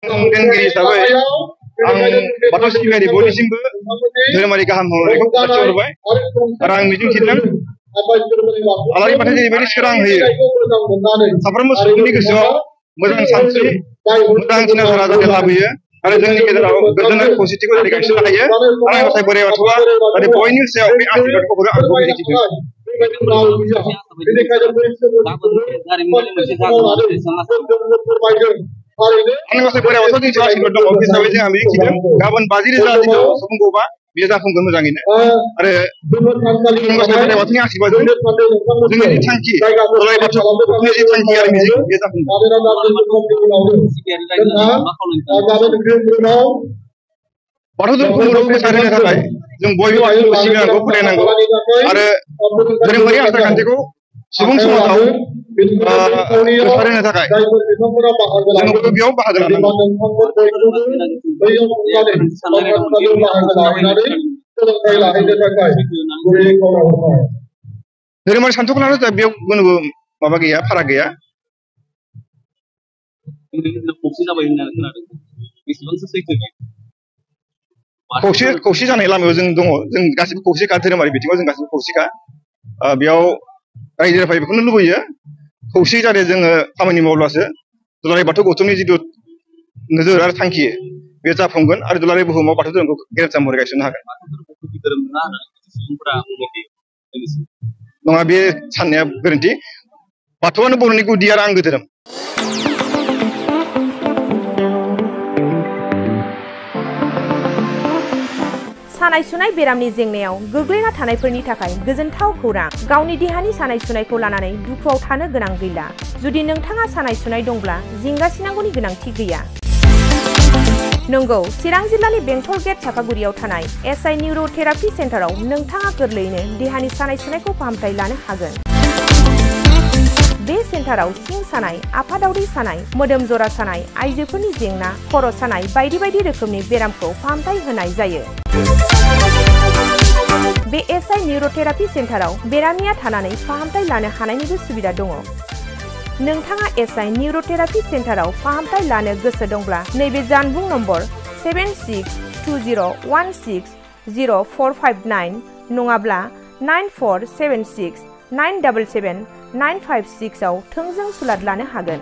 दैदेनगिरि हिसाबै आं बाथौ सिबियारि बयनिसिमबो धोरोमारि गाहाम हामलायनायखौ जासिहरबाय आरो आं मिजिंथिदों आलारि बाथिया जेरैबायदि सोरां होयो साफ्रोमबो सुबुंनि गोसोआव मोजां सानस्रि मोजां सिनासारा जाहाथे लाबोयो आरो जोंनि गेजेराव गोजोन खौसेथिखौ जाहाथे गायसननो हायो आरो आं गसाइ बोराइ बाथौआ जाहाथे बयनिबो सायाव बे आशीर्बादखौ हरो आं मिजिंथिदों। आं गसाइ बोराइ बाथौआ जोंनि आशीर्बाद दङ हिसाबै जोंहा मिजिंथिदों गाबोन 50,000 जिथु सुबुंखौबा बेयो जाफुंगोन मोजाङैनो आरो गसाइ बोराइ बाथौनि आशीर्बादजों जोंनि जि थांखि दुलाराय बाथौनि जि थांखि आरो मिजिं बेयो जाफुंगोन। बाथौ धोरोमखौ गोसार होनो थाखाय जों बयबो बाथौखौ सिबिनांगौ फोथायनांगौ आरो धोरोमारि आसार खान्थिखौ सुबुं समाजाव गोसार होनो थाखाय जों बयबो बेयाव बाहागो लानांगौ। धोरोमारि सान्थौखौ लानानै बेयाव खुनु माबा गैया फाराग गैया। खौसे जानाय लामायाव जों दङ जों गासिबो खौसेखा धोरोमारि बिथिङाव जों गासिबो खौसेखा बेयाव रायजो राजाया बेखौनो लुबैयो खौसे जाहाथे जोङो खामानि मावब्लासो दुलाराय बाथौ गौथुमनि जिथु नोजोर आरो थांखि बे जाफुंगोन आरो दुलाराय बुहुमाव बाथौ धोरोमखौ गेरेमसा महरै गायसननो हागोन। नङा बे साननाया गोरोन्थि बाथौआनो बर'नि गुदि आरो आंगो धोरोम। सानाय सुनाय बेरामनि जेंनायाव गोग्लैना थानायफोरनि थाखाय गोजोनथाव खौरां गावनि देहानि सानाय सुनायखौ लानानै दुखुआव थानो गोनां गैला। जुदि नोंथाङा सानाय सुनाय दंब्ला जिंगासिनांगौनि गोनांथि गैया। नंगौ चिरां जिल्लानि बेंटल गेट चापागुरियाव थानाय एसआइ निउर'थेरापि सेन्टाराव नोंथाङा गोरलैयैनो देहानि सानाय सुनायखौ फाहामथाय लानो हागोन। बे सेन्टाराव सिं सानाय आफादावरि सानाय मोदोम जरा सानाय आइजोफोरनि जेंना खर' सानाय बायदि बायदि रोखोमनि बेरामखौ फाहामथाय होनाय जायो। बे एसआइ निउर'थेरापि सेन्टाराव बेरामिया थानानै फाहामथाय लानो हानायनिबो सुबिदा दङ। नोंथाङा एसआइ निउर'थेरापि सेन्टाराव फाहामथाय लानो गोसो दंब्ला नैबे जानबुं नम्बर 7620160459 नङाब्ला 9476977956 आव थोंजों सुलाद लानो हागोन।